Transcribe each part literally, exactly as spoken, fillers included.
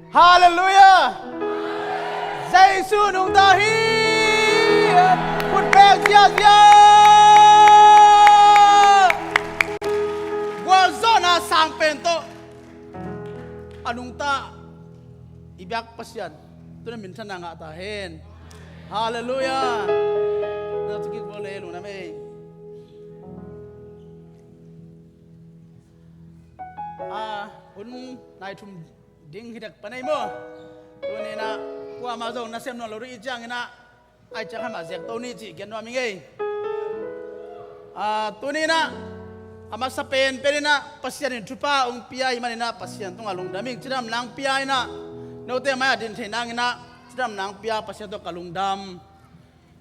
Halleluiah. Jesu nungta hi. Khut beng ziazia. Gualzawhna sang pen tawh a nungta i biak Pasian tuni minthanna ngah ta hen. Halleluiah. Na tukik bawle lungna mei. A hun nai thum ding hi dek pan ei maw? Tuni inah kuamah zong nasem nawn lo rih i ciang inah ai ciang khamah zek to ni cih gen nuam ing ei. A tuni inah a masa pen pen inah Pasian in thupha hong pia hi man inah Pasian tungah lungdam ing. Cidamna hong pia inah note mai-ah din thei nang inah cidamna hong pia Pasian tawh ka lungdam.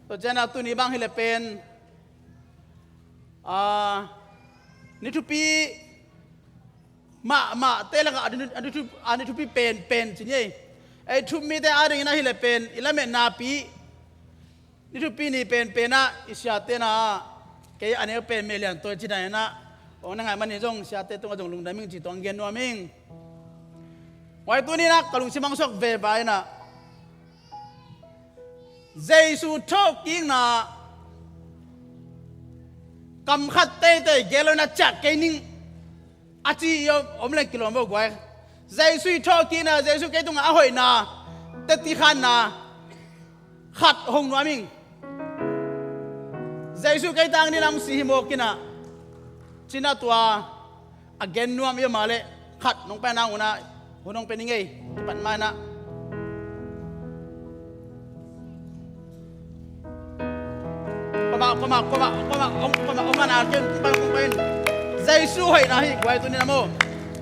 Tua cianah tuni bang hi le pen a ni thupi mahmahte lakah a ni, a ni thup-, a ni thupi penpen ci ni ei. Ei thup mite adingin ahi le pen i lametnapi ni thupi ni penpen ah i siate na ah kei a neu pen meh lian tawi ci dan inah hong na ngai manin zong siate tungah zong lungdam ing ci tawh hong gen nuam ing. Huai tuni inah ka lungsim hong suak veva inah Jesu thawhkikna kam khat teitei gel lo inah ciah kei ning a ci i om, om leng kilawm vo guai. Jesu i thawhkikna, Jesu kei tungah a hoihna, teti khanna khat hong nuam ing. Jesu kei tang ni lam si hi mawk inah cinah tua a gen nuam i om a leh khat nong pai nang unah hun hong pe ning ei. Kipan ma inah kuamah, kuamah, kuamah, kuamah, ong, kuamah, ong ana ken, kipan, kipan. Jesu hoihna hi guai tuni inah maw.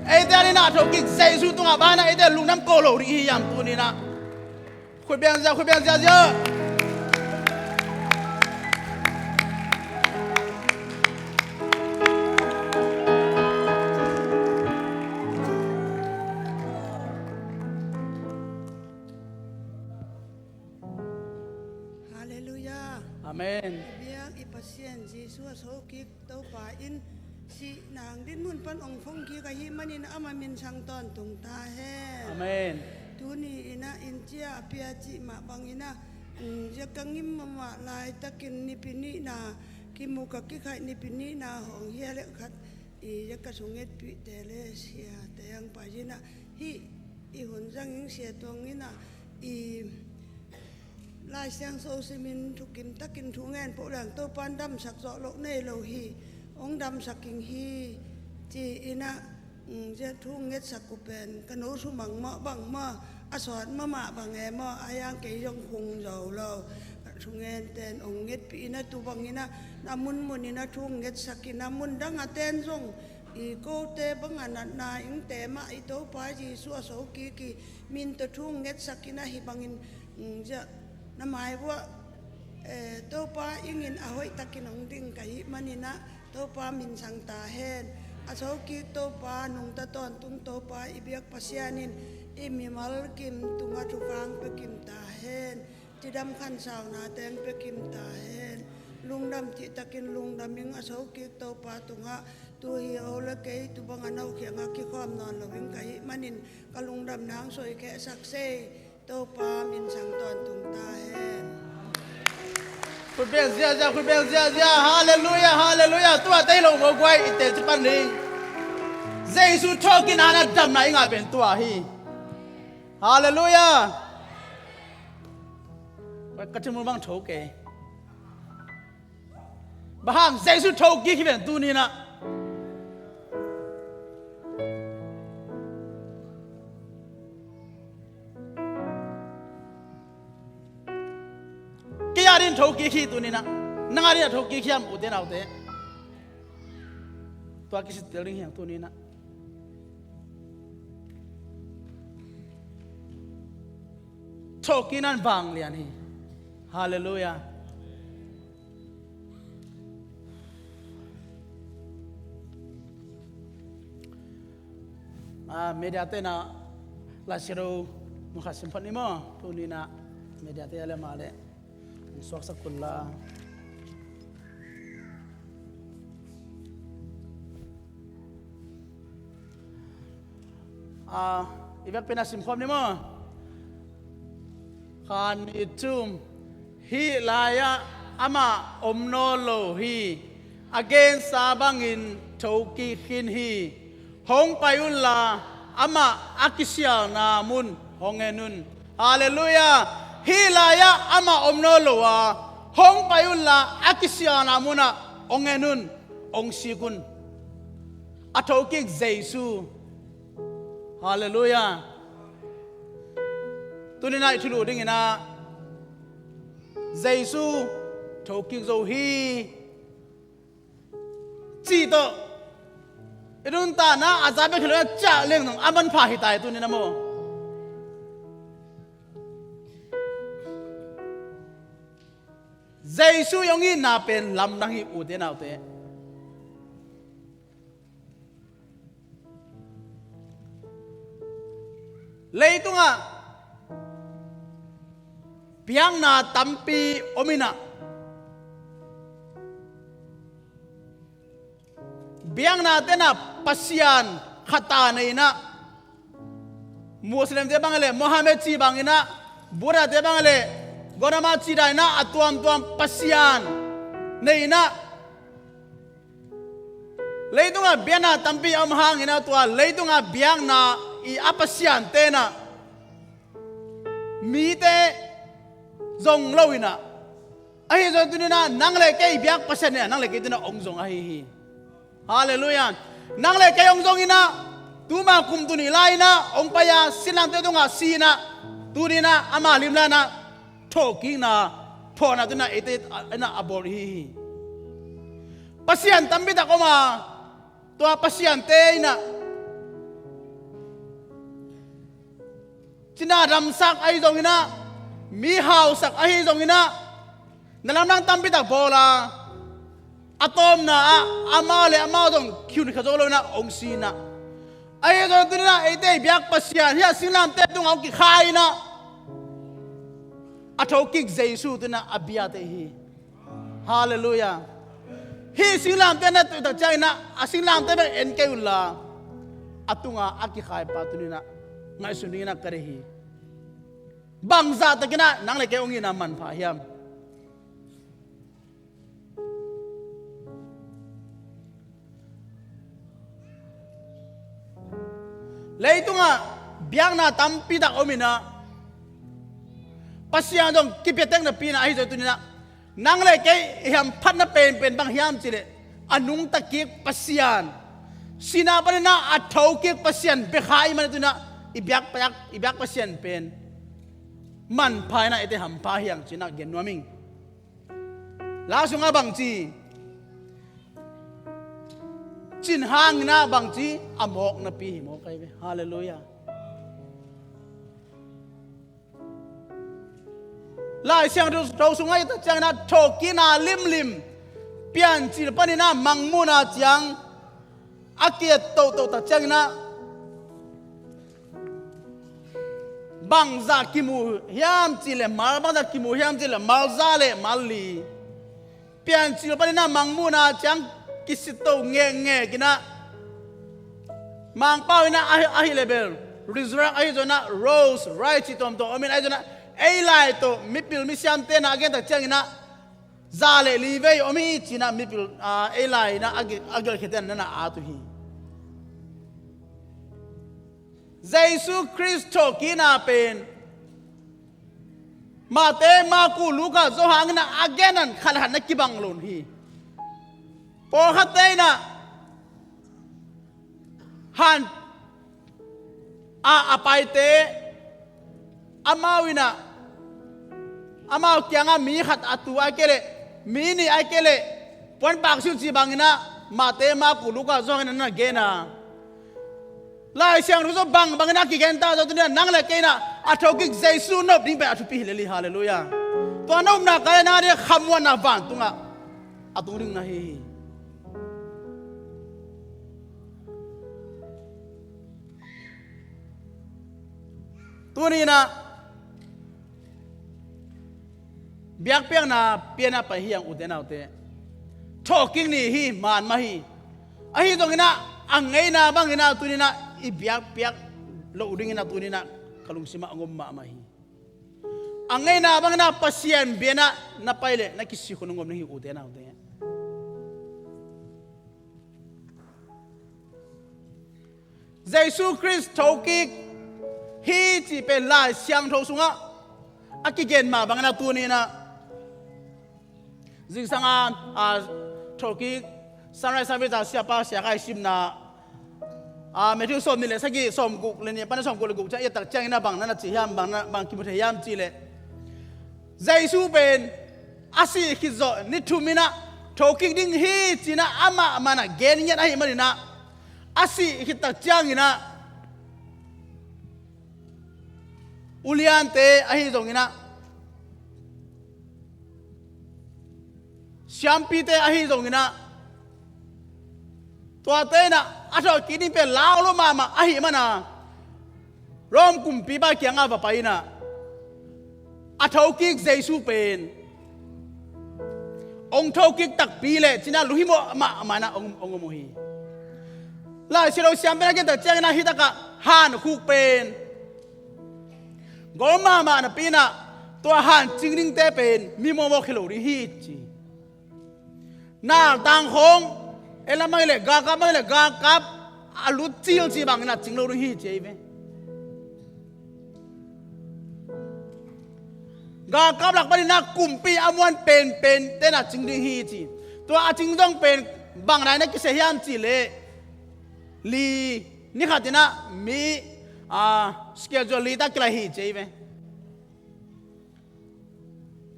Eite a ni inah thawhkik Jesu tungah bang inah eite lungdam ko lo rih hi hiam tuni inah. Khut beng zia, khut beng ziazia. Halleluiah. Amen. I biak i Pasian Jesu a sokik Topa in sihna hang dinmun pan hong phongkik ahih manin amah min sang tawntung ta hen. Amen. Tuni inah in cia a pia cih mah bang inah, mm, zia ka ngim mahmah laitakin Nipi nihna kimu ka kikhaih Nipi nihna hong hia le khat i zia ka sungetpihte le siate hang pai inah hih i hun zangin sia tuang inah i Lai Siangtho simin thukim takin thu ngen poh leng Topan damsak zawh loh nei lo hi. Hong damsak ing hi ci inah, mm, zia thu ngetsak uh pen ka no sumang mah bang maw, a sawt mahmah bang e maw, a yang kei zong khung zo lo. Thu ngen ten hong ngetpih inah tu bang inah na munmun inah thu ngetsak inah mun dang a ten zong i kote bang a natna ingte mah i Topa Jesu a sokik i min tawh thu ngetsak inah hih bangin, mm, zia na mai vuah, eh, Topa ingin a hoihtakin hong ding ka hih man inah Topa min sang ta hen. A sokik Topa, nungta tawntung Topa, i biak Pasian in i mimal kim tungah thukang pia kim ta hen. Cidam khansauna teng pia kim ta hen. Lungdam cihtakin lungdam ing a sokik Topa tungah tu hi o le kei tu bang a no kiangah kikhawm nawn lo ing ka hih manin ka lungdam nang soi khehsak sei. Topa min sang tawntung ta hen. Khut beng ziazia, khut beng ziazia. Halleluiah, halleluiah. Tua tei lo mo guai i te ci pan ding. Jesu thawhkikna a damna i ngah pen tua hi. Halleluiah. Ka thimul bang tho kei. Bang hang Jesu thokik hi ven tuni inah. Kei a din thokik hi tuni inah. Nang a din a thokik hiam ute naute. Tua kisit tel ding hiang tuni inah. Thawhkikna in vanglian hi. Halleluiah. Ah, media te na la siro mukha simphat ni maw. Tuni inah media te a le mah le. Suaksak kul la. Ah, I biakpiakna simkhawm ni maw? Khan ni thum. Hih lai-ah amah om nawn lo hi. A gensa bangin thokik khin hi. Hong pai unla amah a kisialna mun hong en un. Halleluiah. Hih lai-ah amah om nawn lo a, hong pai unla a kisialna munah hong en un. Hong sik un. A thokik Jesu. Halleluiah. Tuni-in ah i thulu dinginah Jesu thokik zo hi cih tawh i nuntakna a za bek hi lo-in ah ciah leng zong a manpha hi ta hi tuni-in ah maw? Jesu i hong itna pen lamdang hi, ute naute. Leitungah biakna tampi om inah, biakna tenah pasian khata nei inah, Muslimte bang le Mohammed cih banginah, Buddhate bang le Gautama cih daninah a tuamtuam pasian nei inah, leitungah biakna tampi a om hanginah tua leitungah biakna i a pasian tenah mite zong lo inah, ahi zong tuninah nang le kei biak pasian inah nang le kei tuninah hong zong ahi hi. Halleluiah. Nang le kei hong zong inah, tuma kum tuni lai inah hong pai-a sinlamte tungah si inah, tuninah ama limlanah thawhkikna phawkna tuninah eite inah a bawl hi hi. Pasian tampi tak om a, tua pasiante inah cina damsak ahi zonginah, mi hausak ahi zonginah, na lamdang tampi tak bawl a, a tawpna ah amau le amau zong kihunkha zo lo inah hong si inah, ahi zong tuninah eite i biak pasian hih a singlamteh tungah hong kikhai inah, a thokik Jesu tuninah a biate hi. Halleluiah. Hih singlamteh na tuihtak cianginah a singlamteh bek en kei unla, a tunga a kikhaipa tuninah ngaihsun dinginah ka deih hi. Bangzahtakinah nang le kei hong itna manpha hiam? Leitungah biakna tampi tak om inah, Pasian zong kipia tek napi inah, ahi zong tuninah nang le kei i hamphatna penpen bang hiam cihleh, a nungta kik Pasian, sihna paninah a thokik Pasian bia kha i hih manin tuninah i biak, biak, i biak Pasian pen manpha inah eite hampha hi hang ci-inah gen nuam ing. La sungah bangci, cin hanginah bangci a mawk napi hi mawk ahi ve. Halleluiah. Lai Siangtho sungah i et tak cianginah thawhkikna limlim, Piancil paninah mangmuhna ciang a ki-et tohtoh tak cianginah bangzah kimu hiam cihleh mal, bangzah kimu hiam cihleh mal za le mal li. Piancil paninah mangmuhna ciang kisitto ngekngek inah, Mangpau inah ahi, ahi leh bel resurrect ahi zonginah rose, rise cih tuamtuam om in, ahi zonginah ei lai tawh mipil misiamte inah a gen tak cianginah za le li vei om hi ci-inah mipil, a, ei lai inah a gel, a gelkhiate inah na at uh hi. Jesu Khrist thawhkikna pen Matthai, Marku, Luka, Johan inah a gen an khat le khat na kibang lo hi. Pawlkhatte inah han a, a paite, amau inah, amau kiangah mi khat a tu ahih kei leh, mi nih ahih kei leh, puanpak si un cih banginah Matthai, Marku, Luka, Johan inah na gen a. Lai Siangtho sung bangbangin a kigen ta zong tuninah nang le kei inah a thokik Jesu nop ding pen a thupi hi lel hi. Halleluiah. Tua nopna kal inah ding khamuanna vantungah a tung ding na hi hi. Tuni inah biakpiakna pianah pai hi hang, ute naute. Thawhkik ni hi, man mah hi. Ahi zonginah a ngeina banginah tuninah i biakpiak loh dingin a tuni-in ah ka lungsimah hong om mahmah hi. A ngeina bangin ah Pasian biakinn ah na pai leh na kisik hun hong om ding hi, ute naute. Jesu Khrist thokik hi cih pen Lai Siangtho sungah a kigen mah bangin a tuni-in ah zingsang a, a, thokik Sunrise service a siapa Sia Khai simna, a, Matthew sawm nih le sagih, sawm guk le nih pan sawm guk le guk ciang i et tak ciangin ah bang na na ci hiam, bang na, bang kimu thei hiam cih leh, Jesu pen a sih khit zawh ni thum-in ah thokik ding hi ci-in ah amah man ah gen ngiat ahih manin ah, a sih khit tak ciangin ah uliante ahi zongin ah, siampite ahi zongin ah, tuate in ah a thokik ding pen lau lo mahmah ahih manin ah, Rome kumpipa kiangah va pai-in ah, a thokik Jesu pen hong thokik takpi leh ci-in ah lunghimawh mahmah-in ah hong, hong om uh hi. Lai Siangtho siamte in a gen tak ciangin ah, hi takah hankhuk pen gol mahmah napi-in ah tua han cing dingte pen mi mawkmawk hi lo ding hi ci. Naltang khawng, ei lam mah hi leh galkap, mah hi leh galkap a lut cilcil bangin ah cing lo ding hi ci ei ve. Galkap lak panin ah kumpi a muan penpente in ah cing ding hi ci. Tua a cing zong pen bang nai-in ah kisia hiam cih leh, li, ni khatin ah mi, a, schedule li tak kilai hi ci ei ve.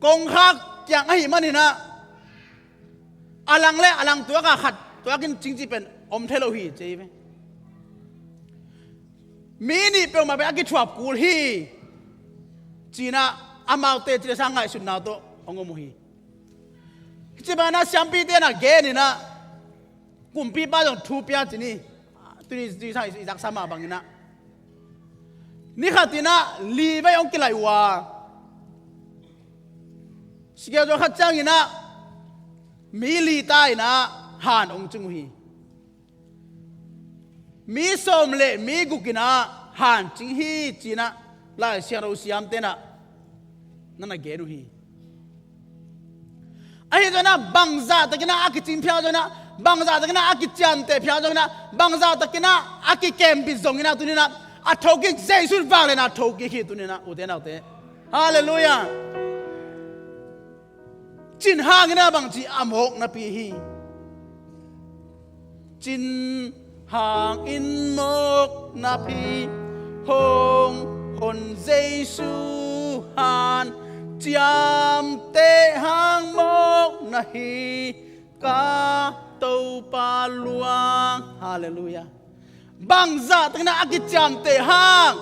Kongkhak kiang ahih manin ah, a lang le a lang tuak a khat tuakin cing cih pen om thei lo hi ci ei ve. Mi nih peuhmah pen a kithuap kul hi ci-in ah amaute ci le sang ngaihsutna tawh hong om uh hi. Hih ci bangin ah siampite in ah genin ah, kumpipa zong thu pia ci ni. Tuni, tuni sang i, i zaksa mah bangin ah, ni khatin ah li vei hong kilai uh a, schedule khat ciangin ah mi li ta-in ah han hong cing uh hi. Mi sawm le mi guk in ah han cing hi ci-in ah Lai Siangtho siamte in ah na na gen uh hi. Ahi zongin ah bangzah takin ah a kicing phial zongin ah, bangzah takin ah a kiciamteh phial zongin ah, bangzah takin ah a kikembit zongin ah, tuni-in ah a thokik Jesu vangliatna thokik hi tuni-in ah, ute naute. Halleluiah. Cin hangin ah bangci a mawk napi hi. Cin hangin mawk napi hong hon Jesu han, ciamteh hang mawk na hi ka Topa luang. Halleluiah. Bangzah takin ah a kiciamteh hang,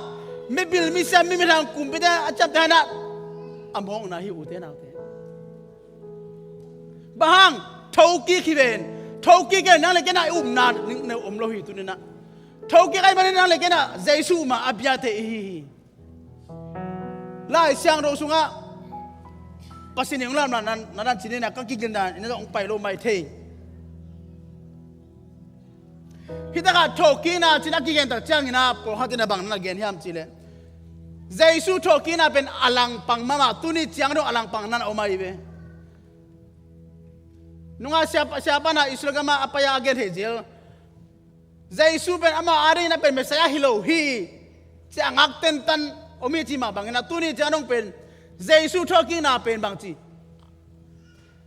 mibil misiam mimit hang kumpite a ciamteh hang in ah a mawkna hi, ute naute. Bang hang? Thokik hi ven. Thokik hi ven, nang le kei in ah i upna ning neu om lo hi tuni-in ah. Thokik ahih manin nang le kei in ah Jesu mah a bia thei i hi hi. Lai Siangtho sungah Pasian in hong lamlahna, na dan cinin ah ka kigilna in ah hong pai lo mai thei. Hih takah thokikna ci-in a kigen tak ciangin ah pawlkhat in ah bang na gen hiam cih leh, Jesu thokikna pen a langpang mahmah, tuni ciang dong a langpang na na om ahi ve. Nungah siapa, siapa na Israel gamah a pai-a a gen thei zel. Jesu pen amah adingin ah pen Messiah hi lo hi ci a ngak tentan om hi cih mah bangin ah, tuni ciang dong pen Jesu thokikna pen bangci,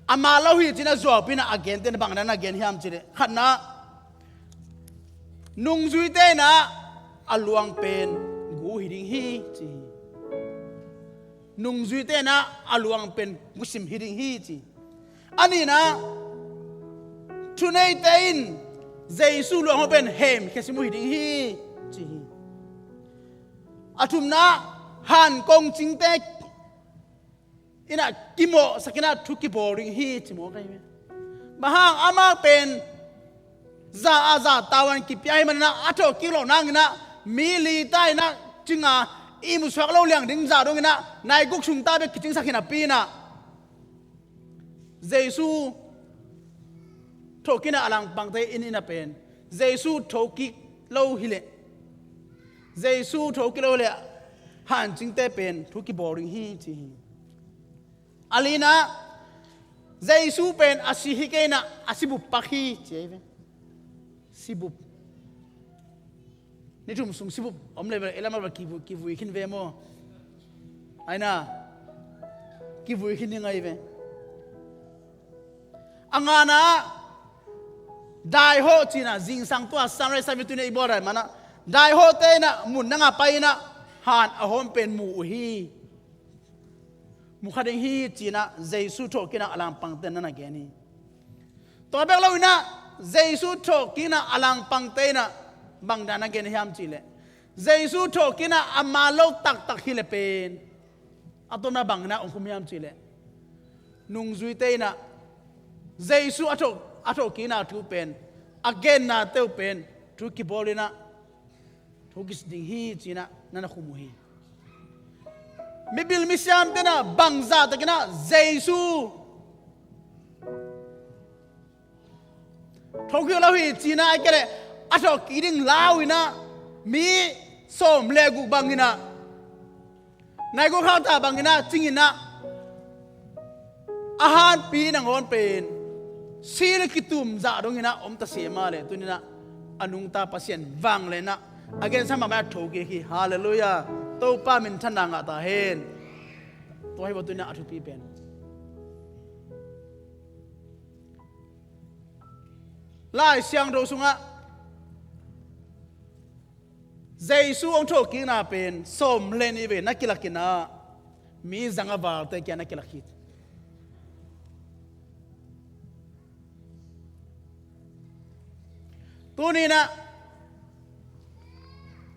amah lo hi ci-in ah zuaupi-in ah a gente in ah bang na na gen hiam cih leh, khatna, nungzuite in ah a luang pen gu hi ding hi ci hi. Nungzuite in ah a luang pen gusim hi ding hi ci. A nihna, thuneite in Jesu luang uh pen hemkhia sim uh hi ding hi ci hi. A thumna, han kongcingte in ah kimawhsak in ah thu kibawl ding hi ci mawk ahi ve. Bang hang? Amah pen za a za tavuan kipia ahih manin ah a thawhkik loh nangin ah mi li ta-in ah cing a, ihmu suak lo liang ding zah dongin ah nai guk sung ta bek kicingsak hi napi-in ah, Jesu thokikna a langpangte in in ah pen Jesu thokik lo hi leh, Jesu thokik lo le hancingte pen thu kibawl ding hi ci hi. A lina, Jesu pen a si hi kei inah a sibup pak hi ci hi ve. Sibup. Ni thum sung sibup om le bel, ei lam a bel kivui, kivui khin ve maw? Aina, kivui khin hi ngai ve. A ngana, daihawh cinah zingsang tua sunrise service tuni i bawl dai manah, daihawhte inah mun nanga pai inah han a hawm pen mu uh hi. Mu kha ding hi cinah Jesu thawhkikna a langpangte na na gen hi. Tua bek lo inah Jesu thawhkikna a langpangte inah bang dan na gen hiam cihleh, Jesu thawhkikna a man lo taktak hileh pen a tomna bang inah hong khum hiam cihleh, nungzuite inah Jesu a thawh, a thawhkikna thu pen, a gennate uh pen thu kibawl inah thu kisi ding hi cinah na na khum uh hi. Mibil misiamte inah bangzah takinah Jesu thokik lo hi cinah, a hih kei leh a thawhkik ding lau inah mi sawm le guk bang inah, nai guk khauta bang inah cing inah a hanpi nangawn pen sil kitum zah dong inah om ta se mah leh, tuni inah a nungta Pasian vangliatna a gensa mahmah a thokik hi. Halleluiah. Topa minthanna ngah ta hen. Tua hi bawh tuni inah a thupi pen. Lai Siangtho sungah Jesu hong thawhkikna pen sawm le nih vei na kilak inah mi zang a valte kiang na kilak hi. Tuni inah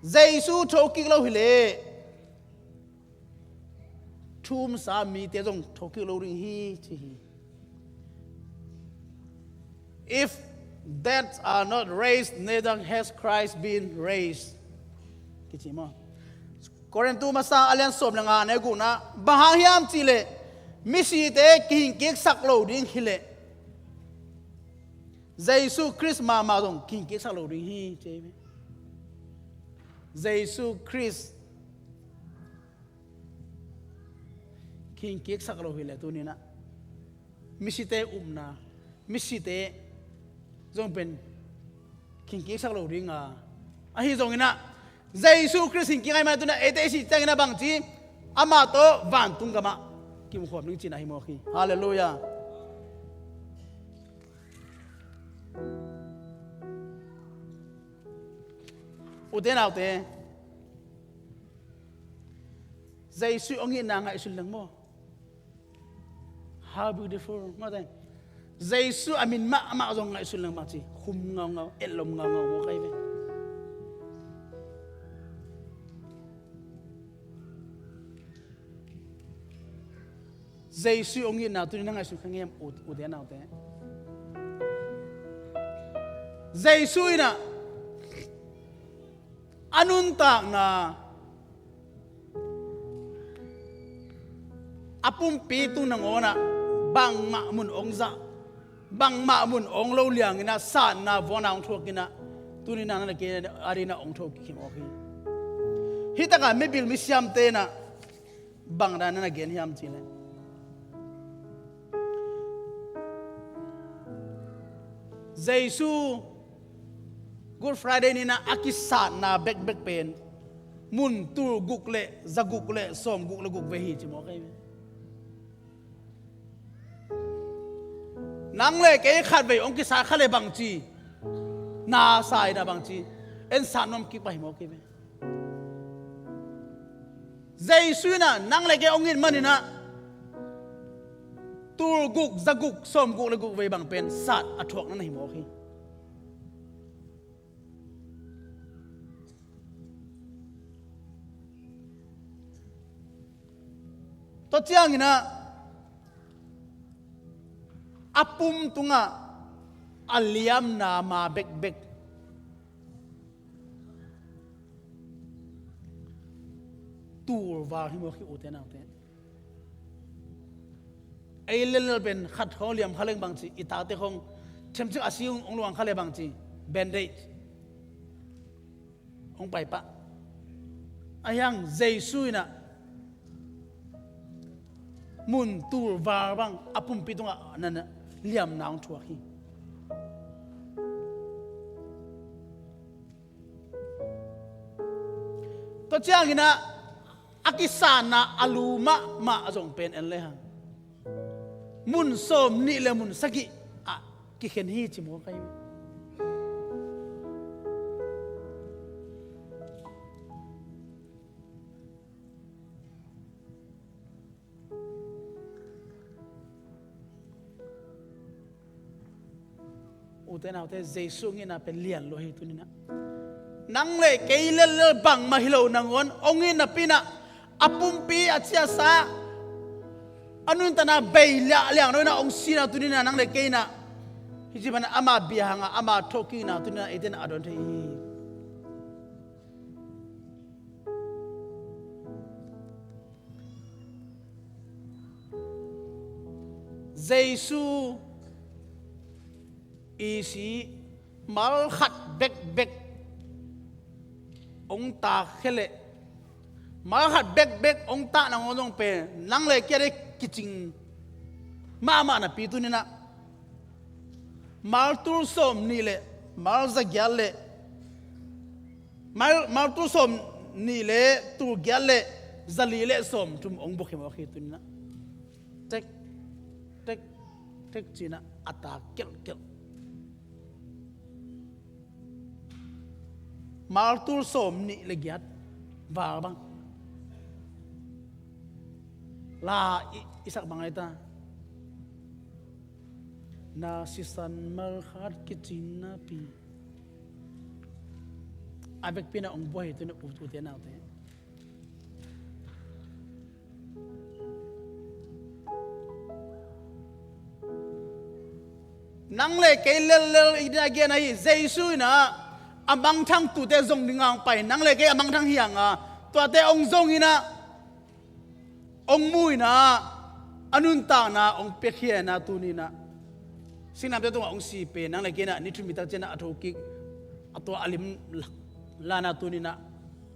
Jesu thokik lo hileh thumsa mite zong thokik lo ding hi ci hi. If dead are not raised, neither has Christ been raised. Kici maw? Korintu masa a lian sawm le nga, neu gukna, bang hang hiam cihleh misite kihingkiksak lo ding hileh Jesu Khrist mahmah zong kihingkiksak lo ding hi ci hi. Jesu Khrist kihingkiksak lo hileh tuni inah misite upna, misite zong pen kihingkiksak lo ding a, ahi zong inah Jesu Khrist hingkik ahih manin tuni inah eite i sih ciang inah bangci, amah tawh vantung gamah kimukhawm ding cinah hi mawk hi. Halleluiah. Ute naute, Jesu hong itna ngaihsun leng maw? How beautiful, maw te. Jesu a min mah amah zong ngaihsun leng bangci, khum ngaungau, etlom ngaungau maw kai ve. Jesu hong itna tuni na ngaihsun kha ngei hiam, u, ute naute? Jesu inah a nuntakna a pumpi tung nangawnah bangmah mun hong zah, bangmah mun hong lo liang inah satna vuana hong thuak inah tuni na na kei a dinah hong thokik hi mawk hi. Hih takah mibil misiamte inah bang dan na na gen hiam cihleh, Jesu Good Friday ni inah a kisatna bekbek pen mun tul guk le za guk le sawm guk le guk vei hi ci mawk hi. Nang le kei khatvei hong kisat kha le bangci, na sa inah bangci, en sat nuam kik pah hi mawk hi ve. Jesu inah nang le kei hong it man inah tul guk, za guk, sawm guk le guk vei bang pen sat a thuak na na hi mawk hi. Tua ciang inah a pum tungah a liamna ma bekbek tul val hi mawk hi, ute naute. Ei lellel pen khat hong liam kha leng bangci, i tate hong themcik a si hong luang kha le bangci, bandage hong pai pah. Ahi hang Jesu in ah mun, tul, val bang a pumpi tungah na, na liamna hong thuak hi. Tua ciangin ah a kisanna a lu mahmah a zong pen en le hang mun sawm nih le mun sagih ah kikhen hi ci mawk ahi. Ute naute, Jesu hong itna pen lian lua hi tuni-in ah. Nang le kei lellel bangmah hi lo nangawn hong it napi-in ah a pumpi a ciasa a nuntakna bei liahliang lo-in ah hong sihna tuni-in ah nang le kei in ah hih ci bangin ah ama bia hangah ama thawhkikna tuni-in ah eite in ah a dawn thei hi. Jesu i si mal khat bekbek hong taak khia leh, mal khat bekbek hong taak nangawn zong pen nang le kei a ding kicing mahmah napi tuni-in ah mal tul sawm nih le mal za giat le mal, mal tul sawm nih le tul giat le za li le sawm thum hong buak hi mawk hi tuni-in ah. Tek, tek, tek ci-in ah a taak kelhkelh. Mal tul sawm nih le giat val bang. La i, i sak bang ai ta. Na sisan mal khat kicin napi a vekpi-in ah hong buak hi tuni-in ah, ute naute. Nang le kei lellel i ding a gen ahi, Jesu in ah a mangthangtute zong ding a hong pai, nang le kei a mangthang hi hang a, tuate hong zong in ah hong mu in ah a nuntakna hong piakhia in ah tuni-in ah singlamteh tungah hong si pen nang le kei in ah ni thum ni tak ciangin ah a thokik, a tua a lim la-, la-in ah tuni-in ah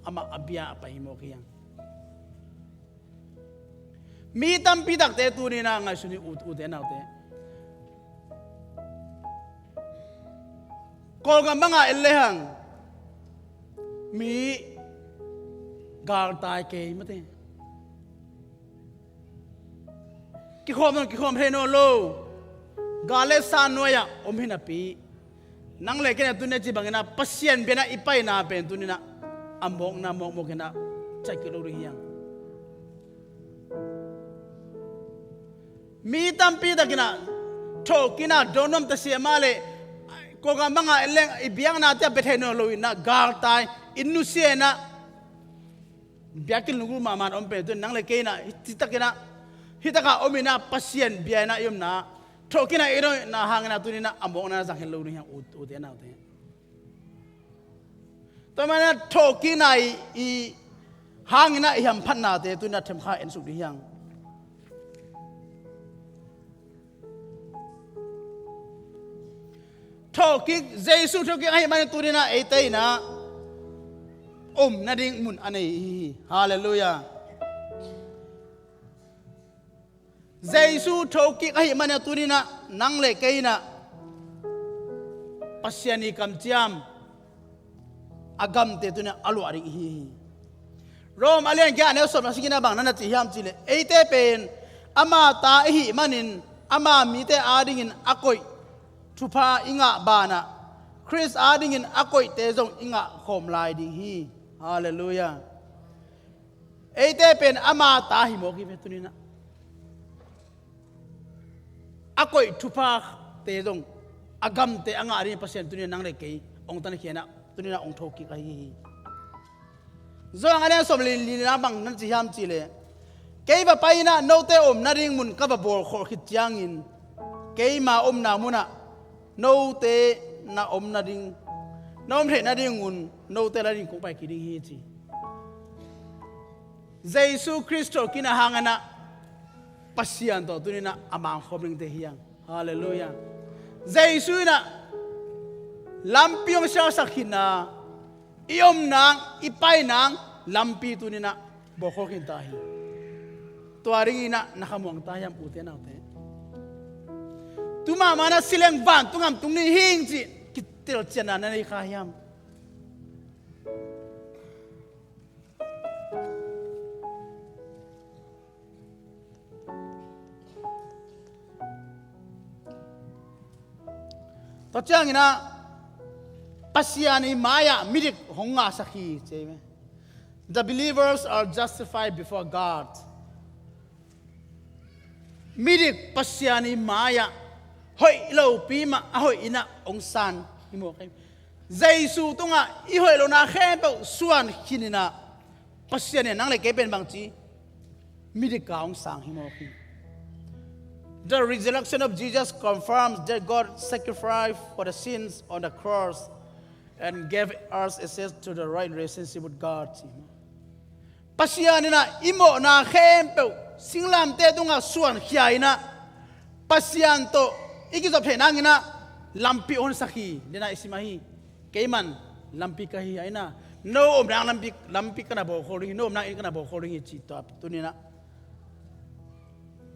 amah a bia a pai hi mawk hi hang. Mi tampi takte tuni-in ah ngaihsun hi, ut, ute naute. Kawlgam bangah en le hang mi galtai kei mate. Kikhawm zong kikhawm thei nawn lo. Gal le sa nuai-ah om hi napi, nang le kei in ah tuni-in ah ci bangin ah Pasian bia-in ah i paina pen tuni-in ah a mawkna mawkmawk in ah ciah kik lo ding hi hang. Mi tampi takin ah thawhkikna dawn nuam ta sia mah leh, kawlgam bangah en leng i biaknate ah bia thei nawn lo-in ah galtai, inn nusia-in ah biakinn lunggulh mahmah a om pen tuni-in nang le kei in ah hih takin ah, hih takah om-in ah Pasian bia-in ah i omna, thawhkikna i dawnna hangin ah tuni-in ah a mawkna zang het lo ding hi hang, ut, ute naute. Tua manin ah thawhkikna i, i hangin ah i hamphatnate tuni-in ah themkhat en suk ding hi hang. Thawhkik, Jesu thawhkik ahih manin tuni-in ah eite in ah om nading mun a nei hi. Halleluiah. Jesu thawhkik ahih manin ah tuni-in ah nang le kei in ah Pasian i kamciam a gamte tuni-in ah a luah ding i hi hi. Rom a lian giat, a neu sawm le sagihna bang na na ci hiam cih leh, eite pen ama ta i hih manin ama mite adingin a koih thupha i ngah banah Khrist adingin a koihte zong i ngah khawm lai ding hi. Halleluiah. Eite pen ama ta hi mawk hi ve tuni-in ah. A koih thuphate zong a gamte a ngah ding Pasian tuni-in ah nang le kei hong tankhia-in ah tuni-in ah hong thawhkik ahi hi. Johan a lian sawm le lina bang na ci hiam cih leh, kei va pai-in ah note om nading mun ka va bawl khol khit ciangin keima omna munah note na om nading, na om theih nadingun note la ding kong pai kik ding hi ci. Jesu Khrist thawhkikna hangin ah Pasian tawh tuni-in ah a mangkhawm dingte hi hang. Halleluiah. Jesu in ah lampi hong sialsak khin a, i om nang, i pai nang, lampi tuni-in ah bawlkhawl khin ta hi. Tua dingin ah na khamuang ta hiam, ute naute? Tu mahmah-in ah si leng vantung gam tung ding hi ing cih kitelcianna na nei kha hiam? Tua ciangin ah Pasian ii mai-ah midik hong ngahsak hi, ci hi ve. The believers are justified before God. Midik Pasian ii mai-ah hoih lopi mah a hoih in ah hong sang hi mawk hi. Jesu tungah i hoih lohna khempeuh suan khin in ah Pasian in nang le kei pen bangci midik a hong sang hi mawk hi. The resurrection of Jesus confirms that God sacrificed for the sins on the cross and gave us access to the right relationship with God. Pasian in ah i mawhna khempeuh singlamteh tungah suankhia in ah Pasian tawh i kizop theih nangin ah lampi hong sak hi, den a i sim ahi. Keiman lampi ka hi a, in ah no omna lampi, lampi ka na bawlkhawl ding hi, no omna inn ka na bawlkhawl ding hi, ci tua tuni-in ah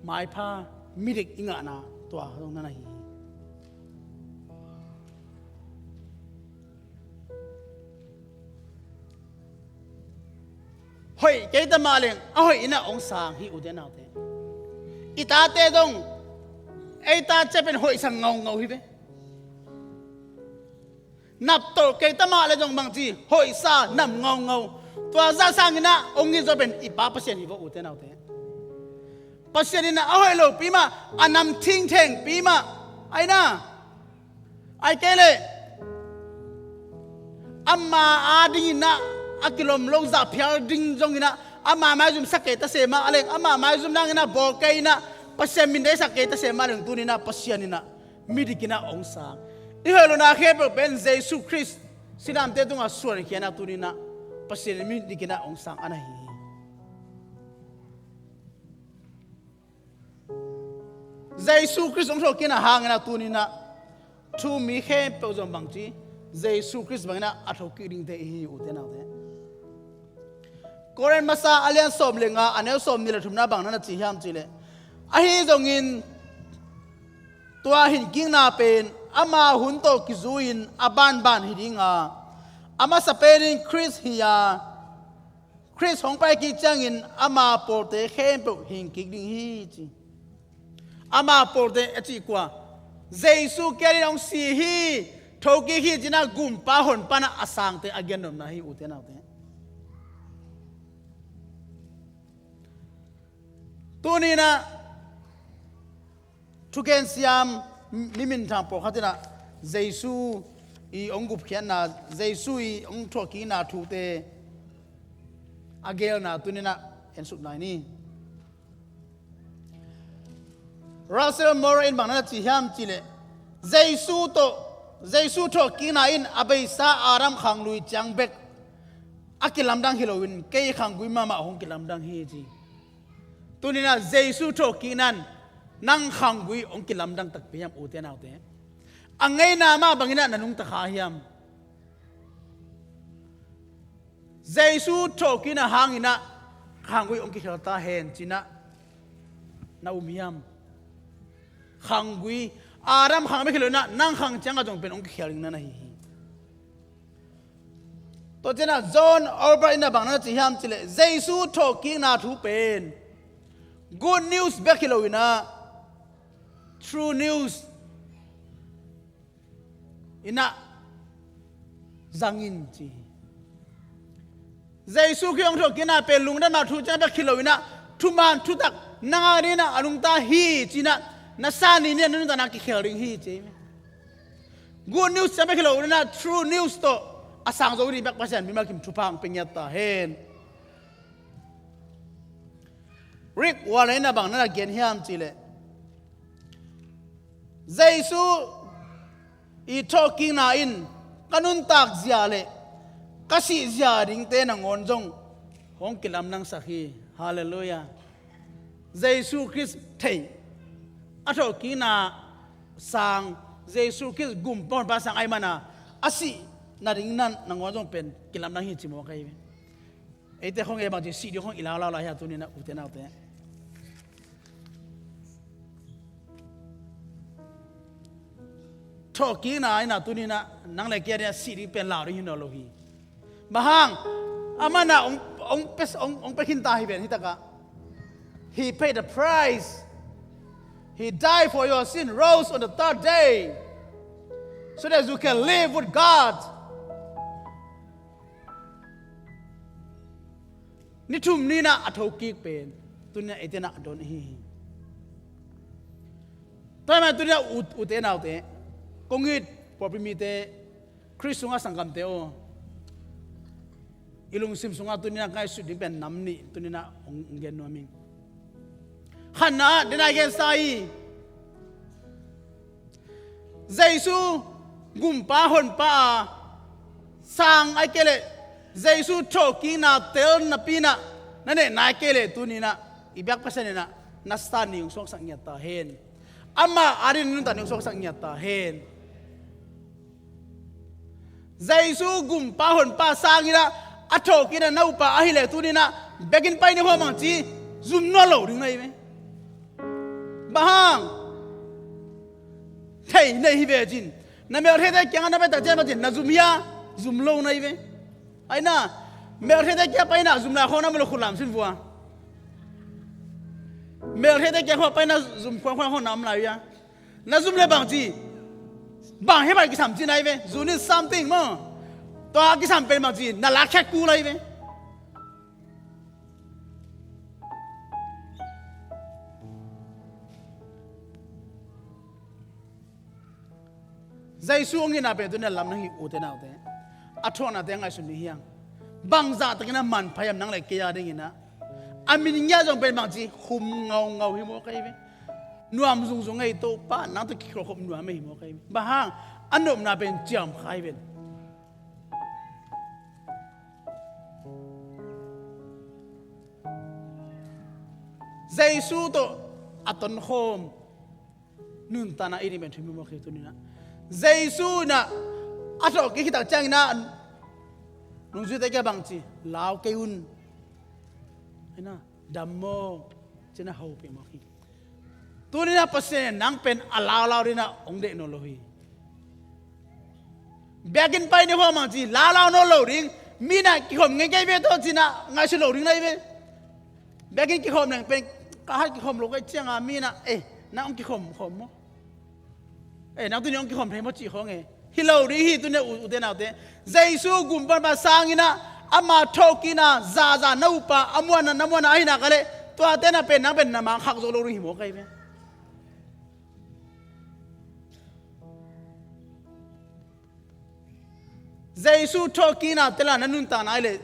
maipha midik i ngahna tua zong na na hi hi. Hoih kei ta mah leng a hoih in ah hong sang hi, ute naute. I tate zong ei ta ciang pen hoihsa ngaungau hi ve. Nap tawh kei ta mah leh zong bangci hoihsa nam ngaungau. Tua zah sangin ah hong it zaw pen i Pa Pasian hi vo, ute naute. Pasian in ah a hoih lopi mah, a nam thingthengpi mah, ai na, ai kei leh ama a dingin ah a kilawm lo zah phial ding zongin ah ama maizum sak kei ta se mah a leng, ama maizum nangin ah bawl kei in ah Pasian min deihsak kei ta se mah a leng, tuni-in ah Pasian in ah midik in ah hong sang. I hoih lohna khempeuh pen Jesu Khrist singlamteh tungah suankhia in ah tuni-in ah Pasian in midik in ah hong sang a na hi hi. Jesu Khrist hong thawhkikna hangin ah tuni-in ah thu-um mi khempeuh zong bangci Jesu Khrist bangin ah a thokik dingte i hi hi, ute naute. Korin masa a lian sawm le nga, a neu sawmnih le thumna bang na na ci hiam cih leh, ahi zongin tua hinkikna pen ama hun tawh kizui-in a banban hi ding a, a masa penin Khrist hi a, Khrist hong pai kik ciangin ama pawlte khempeuh hing kik ding hi, ci. Ama pawlte a cih kua? Jesu kiangin hong si hi, thokik hi, ci-in ah Gumpa honpa in ah a sangte a gennopna hi, ute naute. Tuni-in ah thugen siam, mi minthang pawlkhat in ah Jesu ii hong gupkhiatna, Jesu ii hong thawhkikna thute a geelna tuni-in ah en suk nai ni. Russell Moore in bang na na ci hiam cih leh, Jesu tawh, Jesu thawhkikna in a beisa Adam khanglui ciang bek a kilamdang hi loin kei khanggui mahmah hong kilamdang hi, ci. Tuni-in ah Jesu thawhkikna in nang khanggui hong kilamdang takpi hiam, ute naute? A ngeina mah bangin ah na nungta kha hiam? Jesu thawhkikna hangin ah khanggui hong kikhel ta hen, ci-in ah na um hiam? Khanggui, Adam khang bek hi loin ah nang khang ciangah zong pen hong kikhel ding na na hi hi. Tua ciangin ah John Ortberg in ah bang na ci hiam cih leh, Jesu thawhkikna thu pen good news bek hi loin ah true news in ah zang in, ci hi. Jesu Khrist hong thawhkikna pen lungdamna thu ciang bek hi loin ah thuman thutak nang a dingin ah a nungta hi, ci-in ah na sa ni-in ah na nungtana kikhel ding hi, ci hi. Good news ciang bek hi loin ah true news tawh a sang zo ding bek Pasian mimal kim thupha hong pia ngiat ta hen. Rick Warren in ah bang na na gen hiam cih leh, Jesu ii thawhkikna in ka nuntak zia le ka sih zia dingte nangawn zong hong kilamdangsak hi. Halleluiah. Jesu Khrist thei, a thawhkikna sang, Jesu Khrist Gumpa honpa sang ahih manin a sih nading nangawn zong pen kilamdang hi, ci mawk ahi hi. Eite khong e bangci sih ding khong i laulau lai hia tuni-in ah, ute naute? Thawhkikna in ah tuni-in ah nang le kei a ding ah sih ding pen lau ding hi nawn lo hi. Bang hang? Amah in ah hong, hong pia, hong, hong pia khin ta hi ven hi takah. He paid the price. He died for your sin, rose on the third day, so that you can live with God. Ni thum ni-in ah a thokik pen tuni-in ah eite in ah a don ahi hi. Tua ahih manin tuni-in ah ut, ute naute, kong it pawlpi mite, Khrist sungah sanggamte aw, i lungsim sungah tuni-in ah ngaihsut ding pen nam nih tuni-in ah hong, hong gen nuam ing. Khatna ah dena i gensa hi. Jesu gumpa honpa a sang, ahih kei leh Jesu thawhkikna tel napi-in ah na neih nai kei leh tuni-in ah i biak Pasian in ah na satan ni hong suaksak ngiat ta hen. Amah a ding na nuntak ni hong suaksak ngiat ta hen. Jesu gumpa honpa sangin ah a thawhkikna na upa ahih leh tuni-in ah biakinn pai ni khawng bangci zum nawn lo ding na hi ve. Bang hang? Thei na hi ve cin. Na meltheite kiangah na pai tak ciang bangci na zum hia? Zum lo na hi ve. Ahi na, meltheite kiang pai-in ah zum lai khawng na om lo khut lam sin vua. Meltheite kiang khawng pai-in ah zum khuang khuang khawng na om lai hia? Na zum leh bangci, bang hia bang kisam cihna hi ve. You need something maw. Tua kisam pen bangci, na lakkhiat kul ahi ve. Jesu hong itna pen tuni-in ah lamdang hi, ute naute. A thuaknate ngaihsun ni hiang. Bangzah takin ah manpha hiam nang le kei a dingin ah? A min ngiat zong pen bangci, khum ngaungau hi mawk ahi ve. Nuam zungzung ei, Topa nang tawh kikhopkhop nuam ei hi mawk ahi ve. Bang hang? A nopna pen ciamkha hi ven. Jesu tawh a tonkhawm nuntakna i neih pen thupi mawk hi tuni-in ah. Jesu in ah a thawhkik khit tak ciangin ah nungzuite kiang bangci, lau kei un. Ahi na, dam maw, ci-in ah hopih mawk hi. Tuni-in ah Pasian in nang pen a laulau dingin ah hong deih nawn lo hi. Biakinn pai ni khawng bangci laulau nawn lo ding. Mi in ah kikhawm ngei kei ve tawh ci-in ah ngaihsut lo ding na hi ve. Biakinn kikhawm leng pen ka hat kikhawm lo kei ciangin mi in ah, eh, nang hong kikhawm khawm maw? Eh, nang tuni hong kikhawm thei maw cih khawng e. Hi lo ding hi tuni-in ah, u, ute naute. Jesu gumpa honpa sangin ah ama thawhkikna zaza na upa, a muanna na muanna ahih nak leh tuate na pen nang pen na mang khak zo lo ding hi mawk ahi ve. Jesu thawhkikna tel a na nuntakna ahih leh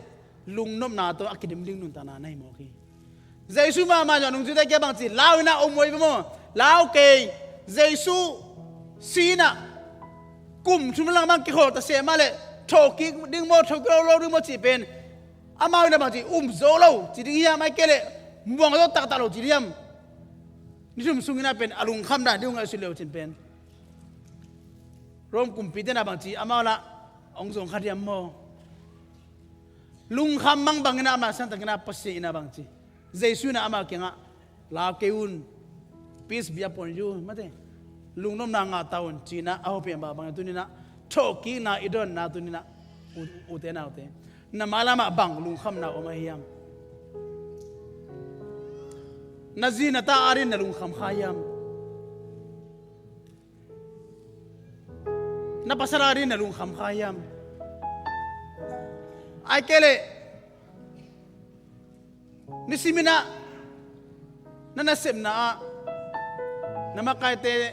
lungnopna tawh a kidim ding nuntakna na hi mawk hi. Jesu mahmah zong nungzuite kiang bangci, lau in ah om uai ve maw? Lau kei. Jesu si in ah kum thum lang bang kikhawl ta se mah leh thawhkik ding maw, thawhkik lo lo ding maw cih pen amau in ah bangci, um zo lo ci ding hiam, ahih kei leh muang zo taktak lo ci ding hiam? Ni thum sungin ah pen a lungkham dan ding uh ngaihsut le uh cin pen Rome kumpite in ah bangci, amau lah hong zong kha diam maw? Lungkham mang bangin ah ama siangtakin ah Pasian in ah bangci, Jesu in ah ama kiangah, lau kei un, peace be upon you, mate, lungnopna ngah ta un, ci-in ah a hopih mah bangin tuni-in ah thawhkikna i donna tuni-in ah, u, ute naute, na mailam ah bang lungkhamna om ahi hiam? Na zi na ta a dingin na lungkham kha hiam? Na pasal a dingin na lungkham kha hiam? Ahih kei leh nisimin ah na nasepna ah na makaite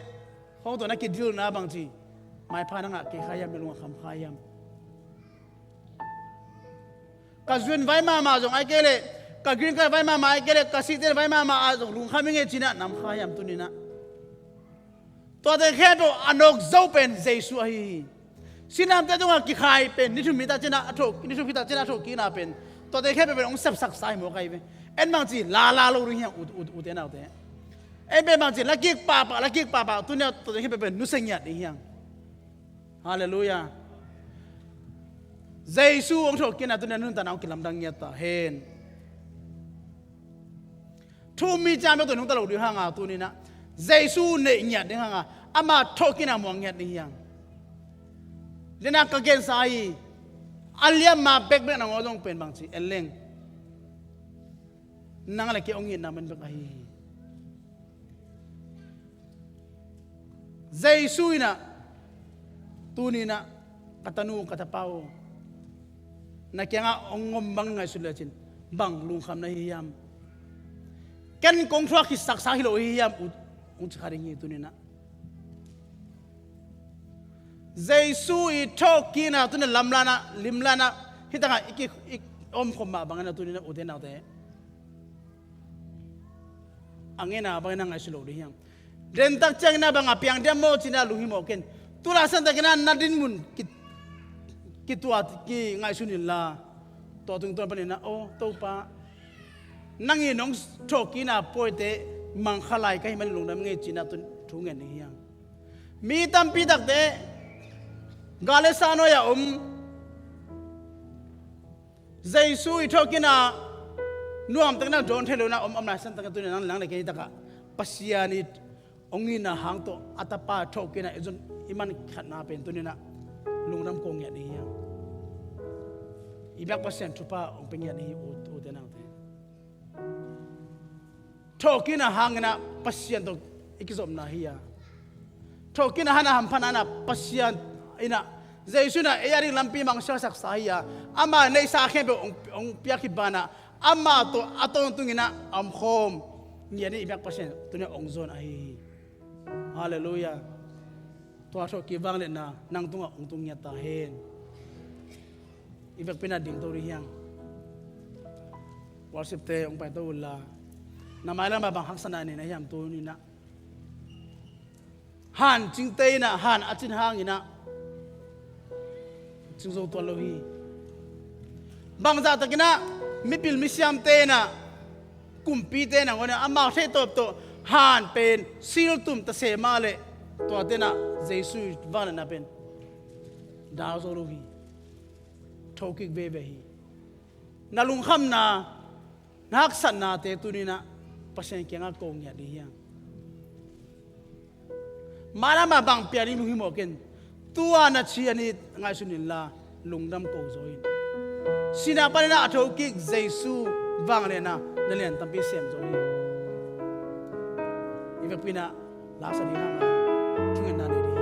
khawng tawh na kidilna ah bangci maipha na ngah kei kha hiam, na lungkham kha hiam? Ka zuan vai mahmah zong ahih kei leh, ka green card vai mahmah ahih kei leh, ka sihte vai mahmah ah zong lungkham ing e ci-in ah na om kha hiam tuni-in ah? Tuate khempeuh a nawk zo pen Jesu ahi hi. Sinamte tungah kikhai pen ni thum khit tak ciangin ah a thawh, ni thum khit tak ciangin ah a thawhkikna pen tuate khempeuh pen hong sepsaksa hi mawk ahi ve. En bangci laulau lo ding hiam, u, u, ute naute? En pen bangci la kik pahpah, la kik pahpah, tuni-in ah tuate khempeuh pen nusia ngiat ding hiam? Halleluiah. Jesu hong thawhkikna tuni-in nuntakna hong kilamdang ngiat ta hen. Thu-um mi ciang bek tawh nungta lo ding hanga tuni-in ah Jesu neih ngiat ding hanga ama thawhkikna muang ngiat ding hi hang. Dena ka gensa hi. A liamma bekbek nang aw zong pen bangci en leng nang le kei hong itna man bek ahi hi. Jesu in ah tuni-in ah ka tanu ka tapa aw, na kiangah hong om bang ngaihsun lecin bang lungkham na hi hiam? Ken kong thuak khitsaksa hi lo hi hiam? Ut hong ci kha ding hi tuni-in ah. Jesu i thawhkikna tuni-in ah lamlanna limlanna hi tangah i ki i omkhop mah bangin ah tuni-in ah ute naute a ngeina bangin ah ngaihsun lo ding hiam? Dentak ciangin ah bang a piang diam maw ci-in ah lunghimawh ken. Tulai santakin ah na dinmun ki kitua ki ngaihsun inla tua tungtawn panin ah aw Topa, nang in hong thawhkikna pawite mangkha lai ka hih manin lungdam ing ci-in ah tun thu ngen ding hi hang. Mi tampi takte gal le sa nuai-ah om Jesu i thawhkikna nuamtak nang dawn thei lo-in ah om, om lai santakin tuni-in ah nang le kei takah Pasian i hong itna hang tawh a tapa thawhkikna i zon i man khatna pen tuni-in ah lungdam ko ngiat ding hi hang. I biak Pasian thupha hong pia ngiat ding hi ute naute. Thawhkikna hangin ah Pasian tawh i kizopna hi a, thawhkikna hangin ah hamphatna in ah Pasian in ah Jesu in ah ei a ding lampi mang sialsaksa hi a, ama neihsa khempeuh hong, hong piak khit banah ama tawh a tawntungin ah a omkhawm ngiat ding i biak Pasian tuni-in ah hong zon ahi hi. Halleluiah. Tua thawhkik vangliatna nang tungah hong tung ngiat ta hen. I vekpi-in ah dingto ding hi hang. Worship-te hong paito unla, na mailam ah bang haksatna nei na hiam tuni-in ah? Hancingte in ah han a cin hangin ah cing zo tuan lo hi. Bangzahtakin ah mipil misiamte in ah kumpite nangawn in ah amau theih tawp tawh han pen siltum ta se mah leh tuate in ah Jesu i vangliatna pen dal zo lo hi. Thokik veve hi. Na lungkhamna, na haksatnate tuni-in ah Pasian kiangah ko ngiat ding hi hang. Mailam ah bang piang ding lunghimawh ken. Tua na ci a ni ngaihsun inla lungdam ko zaw in. Sihna panin ah a thokik Jesu vangliatna na lian tampi sem zaw hi. I vekpi-in ah la sa ding hang a thungetna nei ding.